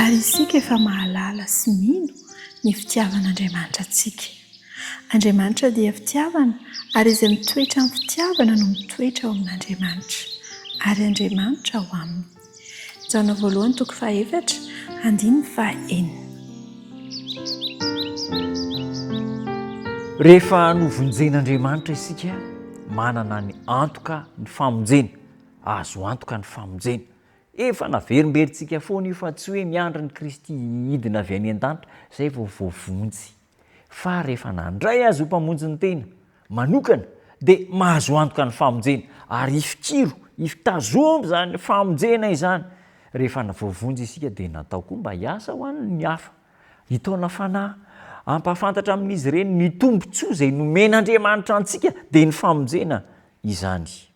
Ary isika efa mahalala sy mino ny fitiavan'Andriamanitra antsika. Andriamanitra dia fitiavana, ary izay mitoetra amin'ny fitiavana no mitoetra ao amin'Andriamanitra, ary Andriamanitra ao aminy. Jaona voalohany toko fahefatra, andininy fahenina. Rehefa novonjen'Andriamanitra isika, manana ny antoka ny famonjena, azo antoka ny famonjena. Efa naverimberintsika foana io fa tsy hoe miandry ny Kristy hidina avy any an-danitra izay vao voavonjy. Fa rehefa nandray Azy ho Mpamonjy ny tena manokana dia mahazo antoka ny famonjena ary ifikiro, ifitazomy izany famonjena izany. Rehefa voavonjy isika dia natao koa mba hiasa ho an'ny hafa, hitaona fanahy, hampahafantatra amin'izy ireny ny tombontsoa izay nomen'Andriamanitra antsika dia ny famonjena izany.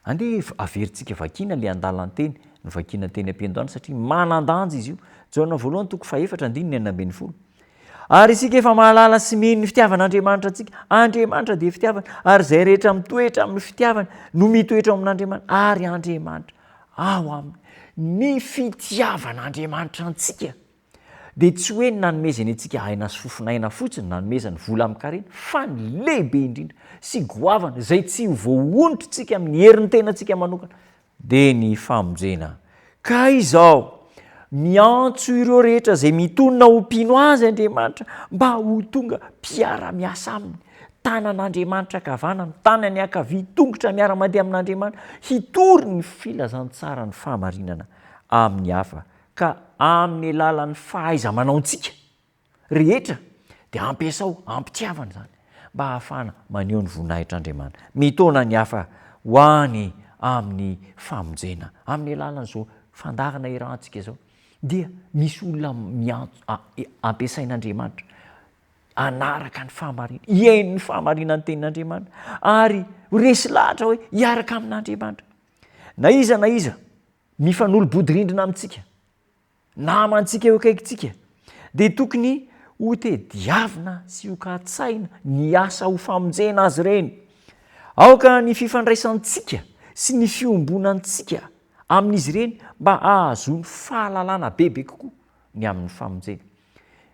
Andeha averintsika vakiana ilay andalan-teny novakiana teny am-piandohana satria manan-danja izy io. Jaona voalohany toko fahefatra andininy 16. Ary isika efa mahalala sy mino ny fitiavan'Andriamanitra antsika. Andriamanitra dia fitiavana, ary izay rehetra mitoetra amin'ny fitiavana no mitoetra ao amin'Andriamanitra, ary Andriamanitra ao aminy. Ny fitiavan'Andriamanitra antsika dia tsy hoe ny nanomezany antsika aina sy fofon'aina fotsiny, nanomezany vola amin-karena, fa ny lehibe indrindra sy goavana izay tsy ho voahonitritsika amin'ny herin'ny tenantsika manokana, dia ny famonjena. Ka izao, miantso ireo rehetra izay mitonona ho mpino Azy Andriamanitra mba ho tonga mpiara-miasa Aminy, tanan'Andriamanitra ankavanana, tanany ankavia, tongotra miara-mandeha amin'Andriamanitra, hitory ny filazantsaran'ny fahamarinana amin'ny hafa. Ka amin'ny alalan'ny fahaiza-manaontsika rehetra dia ampiasao am-pitiavana izany mba hahafahana maneho ny voninahitr'Andriamanitra, mitaona ny hafa ho any amin'ny famonjena. Amin'ny alalan'izao fandaharana iarahantsika izao dia misy olona miantso, ampiasain'Andriamanitra hanaraka ny fahamarinana, hihaino ny fahamarinan'ny tenin'Andriamanitra ary ho resy lahatra hoe hiaraka amin'Andriamanitra. Na iza na iza mifanolo-bodirindrina amintsika, namantsika eo akaikintsika, dia tokony hotediavina sy hokatsaina ny asa ho famonjena azy ireny. Aoka ny fifandraisantsika sy ny fiombonantsika amin'izy ireny mba hahazoany fahalalana bebe kokoa ny amin'ny famonjena.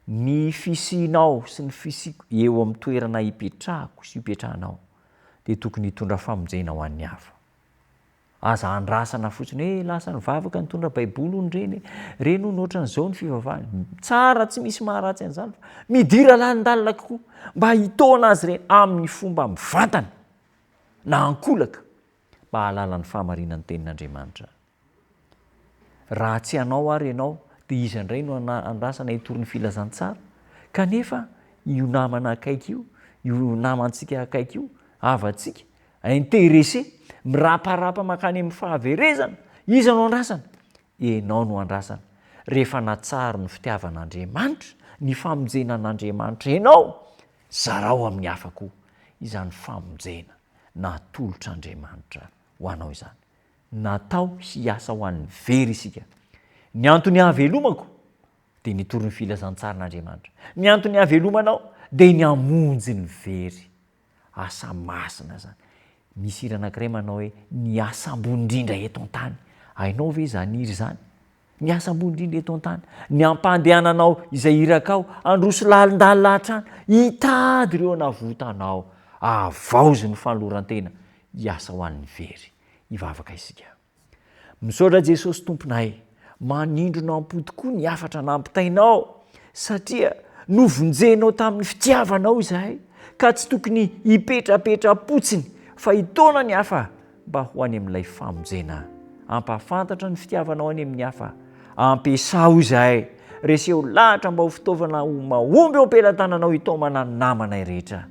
Ny fisianao sy ny fisiako eo amin'ny toerana ipetrahako sy ipetrahanao dia tokony hitondra famonjena ho an'ny hafa. Aza andrasana fotsiny hoe lasa nivavaka nitondra baiboly hono ireny e, ireny hono ohatran'izao ny fivavahany. Tsara tsy misy maharatsy an'izany fa midira lalindalina kokoa mba hitaona azy ireny amin'ny fomba mivantana na ankolaka mba hahalala ny fahamarinan'ny tenin'Andriamanitra. Raha tsy hanao ary ianao dia iza indray no andrasana hitory ny filazantsara? Kanefa io namana akaiky io, io namantsika akaiky io, havantsika, Intéressé, miraparapa mankany amin'ny fahaverezana, iza no andrasana? Ianao no andrasana. Rehefa natsaharo ny fitiavan'Andriamanitra, ny famonjena an'Andriamanitra ianao, zarao amin'ny hafa koa izany famonjena natolotr'Andriamanitra ho anao izany. Natao hiasa ho an'ny very isika. Ny antony hahavelomako dia ny hitory ny filazantsaran'Andriamanitra. Ny antony hahavelomanao dia ny hamonjy ny very. Asa masina izany. Misy hira anankiray manao hoe ny asa ambony indrindra eto an-tany. Hainao ve izany hira izany? Ny asa ambony indrindra eto an-tany. Ny hampandehananao izay irakao, handroso lalindalina hatrany, hitady ireo navotanao, havaozy ny fanoloran-tena hiasa ho an'ny very. Hivavaka isika. Misaotra Jesosy Tomponay, manindrona am-po tokoa ny hafatra nampitainao satria novonjenao tamin'ny fitiavanao izahay ka tsy tokony hipetrapetra-potsiny fa hitaona ny hafa mba ho any amin'ilay famonjena. Ampahafantatra ny fitiavanao any amin'ny hafa. Ampiasao izahay. Reseho lahatra mba ho fitaovana ho mahomby eo am-pelatananao hitaomana ny namanay rehetra.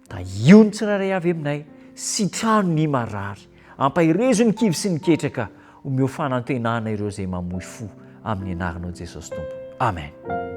Tahio ny tsirairay avy aminay, sitrano ny marary, ampaherezo ny kivy sy ny ketraka, omeo fanantenana ireo izay mamoy fo amin'ny anaranao Jesosy Tompo. Amen.